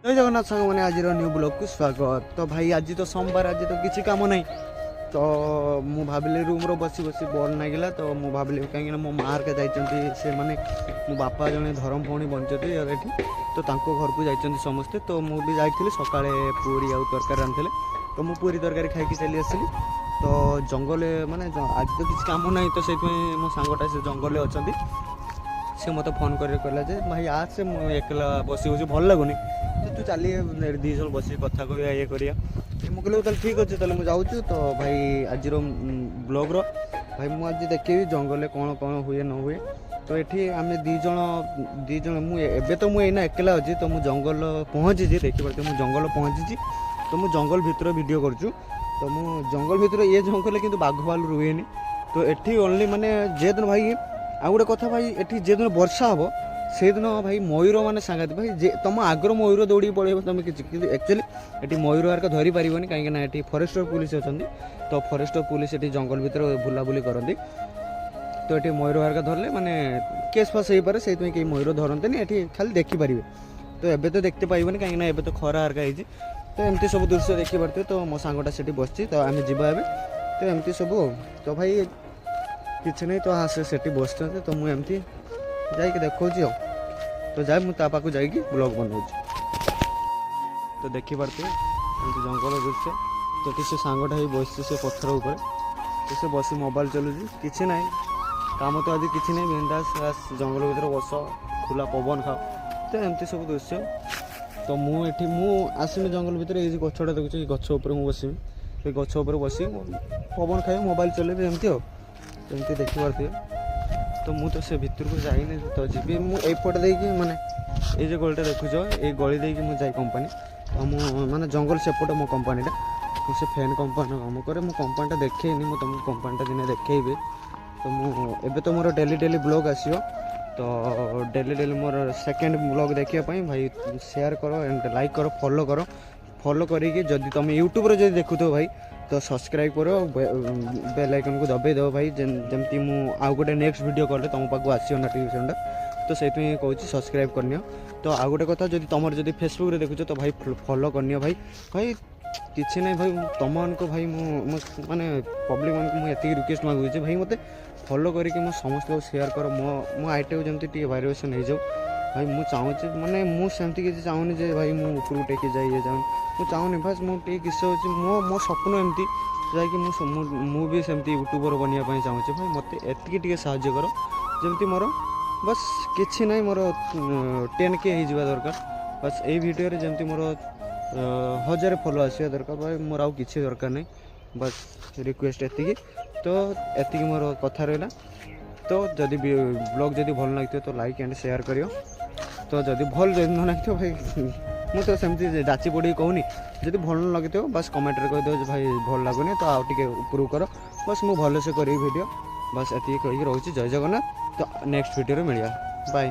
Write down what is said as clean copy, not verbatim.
ଜୟ ଜଗନ୍ନାଥ ସାଙ୍ଗମାନେ, ଆଜିର ନ୍ୟୁ ବ୍ଲଗ୍କୁ ସ୍ୱାଗତ। ତ ଭାଇ, ଆଜି ତ ସୋମବାର, ଆଜି ତ କିଛି କାମ ନାହିଁ। ତ ମୁଁ ଭାବିଲି ରୁମ୍ରେ ବସି ବସି ବୋର୍ ଲାଗିଲା। ତ ମୁଁ ଭାବିଲି, କାହିଁକିନା ମୋ ମା ହେରିକା ଯାଇଛନ୍ତି, ସେମାନେ ମୋ ବାପା ଜଣେ ଧରମ ଭଉଣୀ ବଞ୍ଚନ୍ତି ଏଠି, ତ ତାଙ୍କ ଘରକୁ ଯାଇଛନ୍ତି ସମସ୍ତେ। ତ ମୁଁ ବି ଯାଇଥିଲି। ସକାଳେ ପୁରୀ ଆଉ ତରକାରୀ ରାନ୍ଧିଥିଲେ, ତ ମୁଁ ପୁରୀ ତରକାରୀ ଖାଇକି ଚାଲି ଆସିଲି। ତ ଜଙ୍ଗଲରେ ମାନେ ଆଜି ତ କିଛି କାମ ନାହିଁ, ତ ସେଇଥିପାଇଁ ମୋ ସାଙ୍ଗଟା ସେ ଜଙ୍ଗଲରେ ଅଛନ୍ତି। ସେ ମୋତେ ଫୋନ୍ କରି କହିଲା ଯେ ଭାଇ ଆସେ, ମୁଁ ଏକଲା ବସି ବସି ଭଲ ଲାଗୁନି, ତ ତୁ ଚାଲି, ଦୁଇ ଜଣ ବସିକି କଥା କହିବା, ଇଏ କରିବା। ମୁଁ କହିଲି, ହଉ ତାହେଲେ ଠିକ୍ ଅଛି, ତାହେଲେ ମୁଁ ଯାଉଛି। ତ ଭାଇ, ଆଜିର ବ୍ଲଗ୍ର ଭାଇ ମୁଁ ଆଜି ଦେଖିବି ଜଙ୍ଗଲରେ କ'ଣ କ'ଣ ହୁଏ ନ ହୁଏ। ତ ଏଠି ଆମେ ଦୁଇ ଜଣ, ମୁଁ ଏବେ ତ ମୁଁ ଏଇନା ଏକଲା ଅଛି। ତ ମୁଁ ଜଙ୍ଗଲ ପହଞ୍ଚିଛି, ଦେଖିପାରୁଥିବେ, ମୁଁ ଜଙ୍ଗଲ ପହଞ୍ଚିଛି। ତ ମୁଁ ଜଙ୍ଗଲ ଭିତରେ ଭିଡ଼ିଓ କରୁଛୁ। ତ ମୁଁ ଜଙ୍ଗଲ ଭିତରେ, ଏ ଜଙ୍ଗଲରେ କିନ୍ତୁ ବାଘ ଭାଲୁ ରୁହେନି। ତ ଏଠି ଓନ୍ଲି ମାନେ ଯେଦିନ ଭାଇ, ଆଉ ଗୋଟେ କଥା ଭାଇ, ଏଠି ଯେଦିନ ବର୍ଷା ହେବ ସେଇଦିନ ଭାଇ ମୟୂର ମାନେ ସାଙ୍ଗାତି ଭାଇ। ଯେ ତମ ଆଗର ମୟୂର ଦୌଡ଼ିକି ପଳେଇବ, ତମେ କିଛି କିନ୍ତୁ ଆକ୍ଚୁଆଲି ଏଠି ମୟୂର ହେରିକା ଧରି ପାରିବନି, କାହିଁକିନା ଏଠି ଫରେଷ୍ଟର ପୁଲିସ ଅଛନ୍ତି। ତ ଫରେଷ୍ଟର ପୁଲିସ ଏଠି ଜଙ୍ଗଲ ଭିତରେ ବୁଲାବୁଲି କରନ୍ତି। ତ ଏଠି ମୟୂର ହେରିକା ଧରିଲେ ମାନେ କେସ୍ ଫାସ୍ ହେଇପାରେ, ସେଇଥିପାଇଁ କେହି ମୟୂର ଧରନ୍ତିନି। ଏଠି ଖାଲି ଦେଖିପାରିବେ। ତ ଏବେ ତ ଦେଖିତେ ପାଇବନି, କାହିଁକିନା ଏବେ ତ ଖରା ହେରିକା ହେଇଛି। ତ ଏମିତି ସବୁ ଦୃଶ୍ୟ ଦେଖିପାରୁଥିବେ। ତ ମୋ ସାଙ୍ଗଟା ସେଠି ବସିଛି, ତ ଆମେ ଯିବା ଏବେ। ତ ଏମିତି ସବୁ ଆଉ ତ ଭାଇ କିଛି ନାହିଁ। ତ ଆସେ ସେଠି ବସିଛନ୍ତି, ତ ମୁଁ ଏମିତି ଯାଇକି ଦେଖାଉଛି ଆଉ। ତ ଯାଇ ମୁଁ ତା ପାଖକୁ ଯାଇକି ବ୍ଲଗ୍ ବନାଉଛି। ତ ଦେଖିପାରୁଥିବେ ଏମିତି ଜଙ୍ଗଲ ଦୃଶ୍ୟ। ତ ଏଠି ସେ ସାଙ୍ଗଟା ହେଇ ବସିଛି ସେ ପଥର ଉପରେ। ତ ସେ ବସି ମୋବାଇଲ ଚଲାଉଛି। କିଛି ନାହିଁ, କାମ ତ ଆଜି କିଛି ନାହିଁ। ବିନ୍ଦାସ ବାସ୍ ଜଙ୍ଗଲ ଭିତରେ ବସ, ଖୋଲା ପବନ ଖାଅ। ତ ଏମିତି ସବୁ ଦୃଶ୍ୟ। ତ ମୁଁ ଏଠି ମୁଁ ଆସିମି ଜଙ୍ଗଲ ଭିତରେ, ଏଇ ଯେଉଁ ଗଛଟା ଦେଖୁଛି, ଏଇ ଗଛ ଉପରେ ମୁଁ ବସିବି। ସେ ଗଛ ଉପରେ ବସିବି, ମୁଁ ପବନ ଖାଇବି, ମୋବାଇଲ ଚଲେଇବି, ଏମିତି ଆଉ। ଏମିତି ଦେଖିପାରୁଥିବେ। ତ ମୁଁ ତ ସେ ଭିତରକୁ ଯାଇନି, ତ ଯିବି ମୁଁ ଏଇପଟେ ଦେଇକି। ମାନେ ଏଇ ଯେଉଁ ଗଳିଟା ଦେଖୁଛ, ଏଇ ଗଳି ଦେଇକି ମୁଁ ଯାଇ କମ୍ପାନୀ। ତ ମୁଁ ମାନେ ଜଙ୍ଗଲ ସେପଟେ ମୋ କମ୍ପାନୀଟା। ମୁଁ ସେ ଫ୍ୟାନ୍ କମ୍ପାନୀ କାମ କରେ। ମୁଁ କମ୍ପାନୀଟା ଦେଖେଇନି, ମୁଁ ତୁମକୁ କମ୍ପାନୀଟା ଦିନେ ଦେଖେଇବି। ତ ମୁଁ ଏବେ ତ ମୋର ଡେଲି ଡେଲି ବ୍ଲଗ୍ ଆସିବ। ତ ଡେଲି ଡେଲି ମୋର ସେକେଣ୍ଡ ବ୍ଲଗ୍ ଦେଖିବା ପାଇଁ ଭାଇ ସେୟାର କର ଆଣ୍ଡ ଲାଇକ୍ କର, ଫଲୋ କର। ଫଲୋ କରିକି ଯଦି ତୁମେ ୟୁଟ୍ୟୁବରେ ଯଦି ଦେଖୁଥିବ ଭାଇ, ତ ସବସ୍କ୍ରାଇବ୍ କର, ବେଲ୍ ଆଇକନ୍କୁ ଦବେଇ ଦେବ ଭାଇ, ଯେମିତି ମୁଁ ଆଉ ଗୋଟେ ନେକ୍ସଟ ଭିଡ଼ିଓ କଲେ ତୁମ ପାଖକୁ ଆସିବ ନୋଟିଫିକେସନ୍ଟା। ତ ସେଇଥିପାଇଁ କହୁଛି, ସବସ୍କ୍ରାଇବ୍ କରିନିଅ। ତ ଆଉ ଗୋଟେ କଥା, ଯଦି ତୁମର ଯଦି ଫେସବୁକ୍ରେ ଦେଖୁଛ, ତ ଭାଇ ଫଲୋ କରିନିଅ ଭାଇ। ଭାଇ କିଛି ନାହିଁ ଭାଇ, ତୁମମାନଙ୍କୁ ଭାଇ ମୁଁ ମାନେ ପବ୍ଲିକମାନଙ୍କୁ ମୁଁ ଏତିକି ରିକ୍ୱେଷ୍ଟ ମାଗୁଛି ଭାଇ, ମୋତେ ଫଲୋ କରିକି ମୁଁ ସମସ୍ତଙ୍କୁ ସେୟାର କର। ମୋ ଆଇଡ଼ିଟାକୁ ଯେମିତି ଟିକେ ଭାଇରାଲ୍ ହେଇଯାଉ ଭାଇ, ମୁଁ ଚାହୁଁଛି। ମାନେ ମୁଁ ସେମିତି କିଛି ଚାହୁଁନି ଯେ ଭାଇ ମୁଁ ଉପରକୁ ଟେକି ଯାଇ ଇଏ ଚାହୁଁନି, ମୁଁ ଚାହୁଁନି। ବାସ୍ ମୁଁ ଟିକେ କିସ ହେଉଛି, ମୋ ସ୍ୱପ୍ନ ଏମିତି ଯାଇକି ମୁଁ ବି ସେମିତି ୟୁଟ୍ୟୁବର ବନିବା ପାଇଁ ଚାହୁଁଛି। ଭାଇ, ମୋତେ ଏତିକି ଟିକେ ସାହାଯ୍ୟ କର, ଯେମିତି ମୋର ବାସ୍ କିଛି ନାହିଁ, ମୋର 10K ହେଇଯିବା ଦରକାର। ବାସ୍ ଏଇ ଭିଡ଼ିଓରେ ଯେମିତି ମୋର 1000 ଫଲୋ ଆସିବା ଦରକାର। ଭାଇ, ମୋର ଆଉ କିଛି ଦରକାର ନାହିଁ, ବାସ୍ ରିକ୍ୱେଷ୍ଟ ଏତିକି। ତ ଏତିକି ମୋର କଥା ରହିଲା। ତ ଯଦି ବ୍ଲଗ୍ ଯଦି ଭଲ ଲାଗିଥିବ, ତ ଲାଇକ୍ ଆଣ୍ଡ ସେୟାର କରିବ। ତ ଯଦି ଭଲ ଯଦି ନ ଲାଗିଥିବ ଭାଇ, ମୁଁ ତ ସେମିତି ଯାଚି ପଡ଼ିକି କହୁନି। ଯଦି ଭଲ ନ ଲାଗିଥିବ, ବାସ୍ କମେଣ୍ଟରେ କହିଦେବ ଯେ ଭାଇ ଭଲ ଲାଗୁନି, ତ ଆଉ ଟିକେ ଉପରକୁ କର। ବାସ୍ ମୁଁ ଭଲସେ କରିବି ଭିଡ଼ିଓ। ବାସ୍ ଏତିକି କହିକି ରହୁଛି। ଜୟ ଜଗନ୍ନାଥ। ତ ନେକ୍ସଟ ଭିଡ଼ିଓରେ ମିଳିବା, ବାଏ।